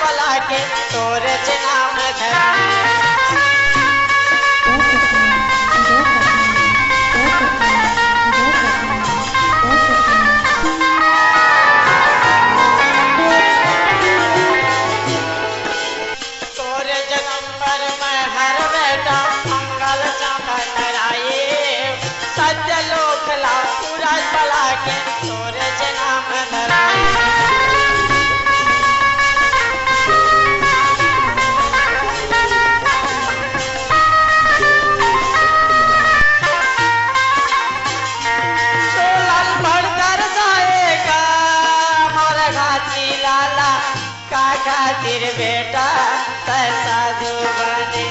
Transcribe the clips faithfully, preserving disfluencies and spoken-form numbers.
वाला के तोरे च नाम धराए। तोरे जन्म पर मैं हर बेटा मंगल चांद कराए। सत्य लोक ला सूरज बला के तोरे च नाम धराए। चोलल भर दर्शाएगा मोर घासी लाला, का खातिर बेटा तै साधु बने।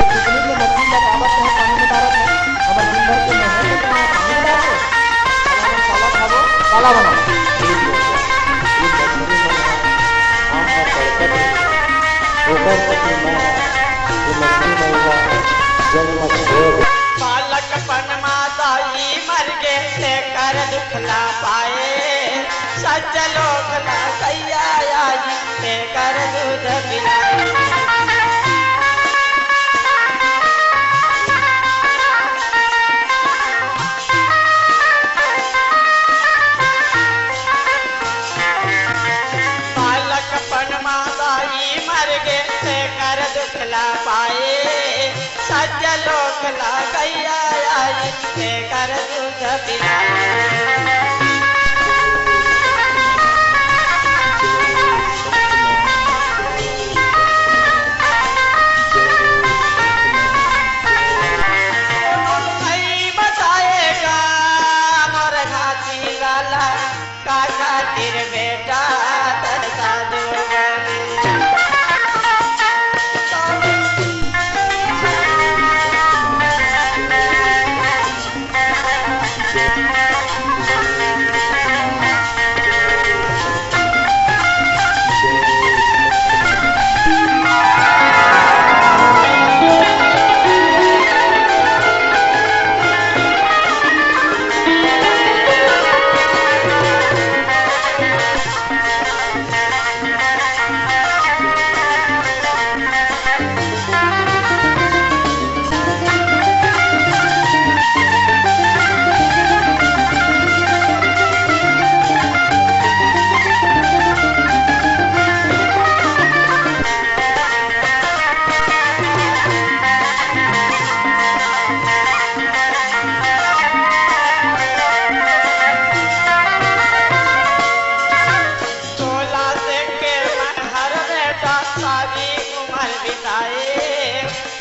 बिजली के मशीन ला काबर कहे पानी में डारत है? हमर दिन भर के मेहनत के कमाई पानी में डारत है? अब हमन काला खाबो, काला बनाबो। ये मछली मन ह हम ला तड़पत रहिथे, ओकर सेती मैं ये मछली मन ला जल म छोड़ देथों। बालकपन मा दाई मर गे, तेकर दुख ला पाए। सच्चा लोक ला गैया आई, तेकर दूध पिलाई। बालकपन मा दाई मर गे, तेकर दुख ला पाए। सत्य लोक ला गैया आई, तेकर दूध पिलाई। कोनो नइ बताएगा मोर घासी लाला, का खातिर बेटा तै साधु बने। तोला देख के मैं हर बेटा सारी उमर बिताए।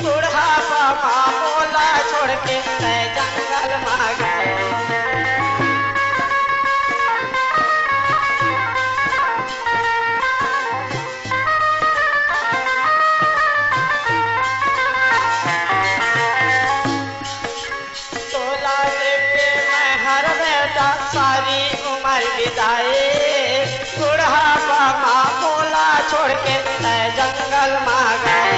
बुढ़ापा मा मोला छोड़ के तै जंगल मा गए। तोला लेके मैं हर बेटा सारी उमर बिताए। बुढ़ापा मा मोला छोड़ के तै जंगल मा गए।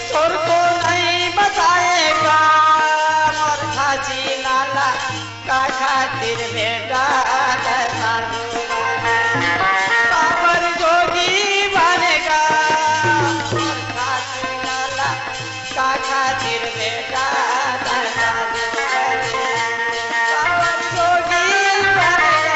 तोर को नइ बताएगा मोर घासी लाला, का खातिर बेटा तै साधु बने। काबर जोगी बनेगा मोर घासी लाला, का खातिर बेटा तै साधु बने। काबर जोगी बनेगा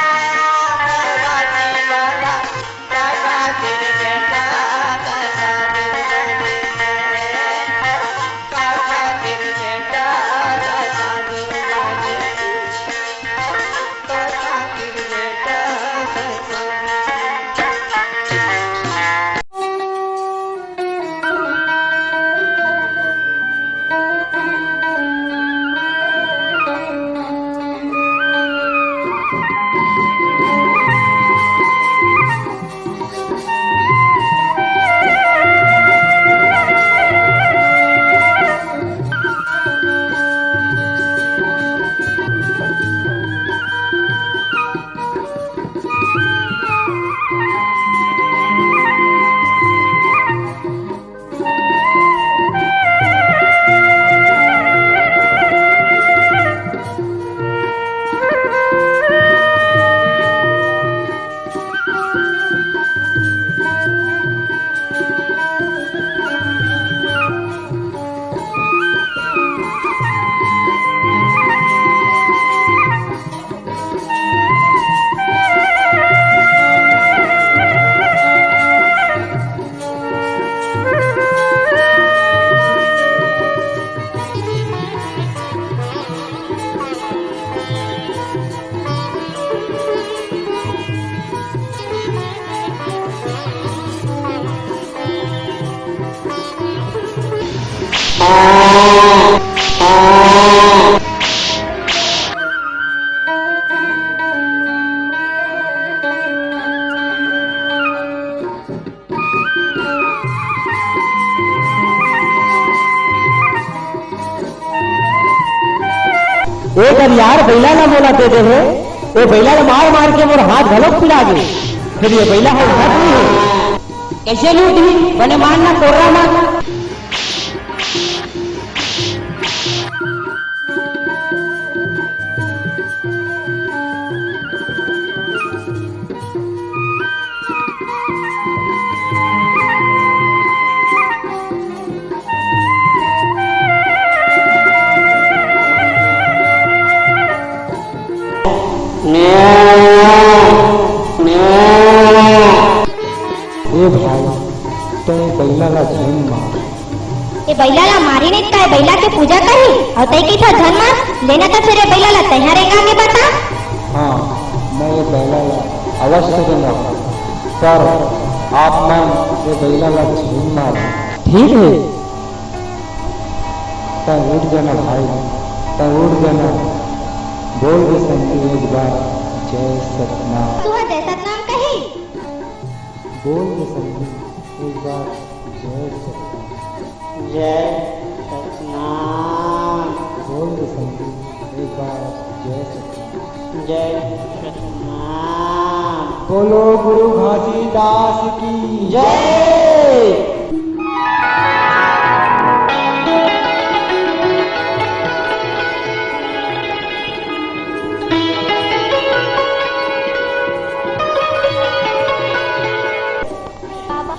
ए गरियार बइला ला मोला दे दे हे, ए बइला ला मार मार के मोर हाथ घलोक पिरा गे, फेर ए बइला ह उठत नइ हे। कइसे लूटही? बने मार ना कोर्रा मार। ए भाई, तैं बइला ला झिन मार। ए बइला ला मारी नहीं त का ए बइला के पूजा करही? अउ तैं कहिथस झन मार, लेना त फेर ए बइला ला तैंहा रेंगा के बता। हाँ, मैं ए बइला ला अवश्य रेंगाहूँ, पर आप मन ए बइला ला झिन मार। ठीक हे। तैं उठ जाना भाई, तैं उठ जाना। बोल दे संगी एक बार जय सतनाम। तू हा जय सतनाम कही। बोल दे संगी एक बार जय सतनाम। जय सतनाम। बोल दे संगी एक बार जय सतनाम। जय सतनाम। बोलो गुरु घासीदास की जय।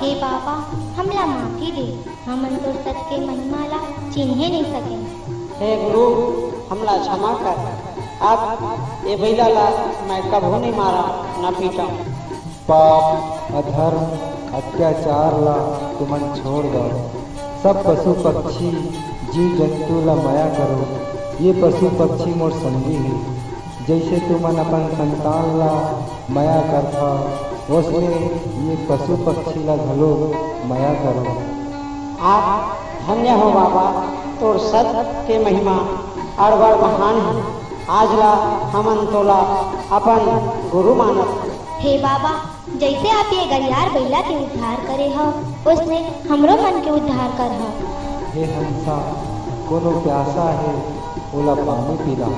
हे बाबा, हमला माफी दे, हमन तोर सत के महिमा ला चिन्हे नइ सकेन। हे गुरु, हमला क्षमा कर। अब ए बइला ला मैं कभू नइ मारंव, न पीटंव। पाप, अधर्म, अत्याचार ला तुमन छोड़ दव। सब पशु पक्षी, जीव जंतु ला मया करो। ये पशु पक्षी मोर संगी हे। जइसे तुमन अपन संतान ला मया करथव, ओसने ये पशु पक्षी ला घलो मया करो। आप धन्य हो बाबा, तोर सत के महिमा अड़बड़ महान हे। आज ला हमन तोला अपन गुरु मानत हन। हे बाबा, जइसे आप ये गरियार बइला के उद्धार करे हव, ओसने हमरो मन के उद्धार करहा। हे हंसा, कोनो प्यासा हे, ओला पानी पिला।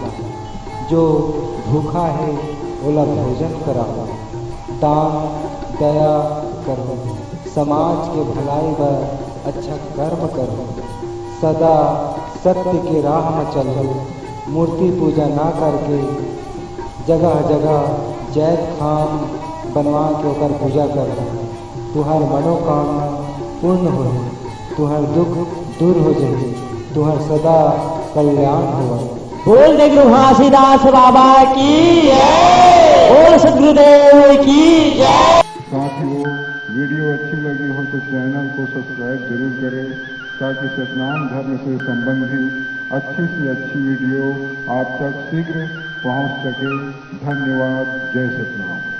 जो भूखा हे, ओला भोजन करा। दान, दया करहू, समाज के भलाई बर अच्छा कर्म करहू। सदा सत्य के राह म चलहू, मूर्ति पूजा ना करके जगह जगह जैतखाम बनवा के ओकर पूजा करहू। तुहर मनोकामना पूर्ण होही, तुहर दुख दूर हो जाही, तुहर सदा कल्याण होवय। बोल दे गुरु घासीदास बाबा की जय। बोल सतगुरुदेव की जय। साथियों, वीडियो अच्छी लगी हो तो चैनल को सब्सक्राइब जरूर करें, ताकि सतनाम धर्म से संबंधित अच्छी से अच्छी वीडियो आप तक शीघ्र पहुंच सके। धन्यवाद। जय सतनाम।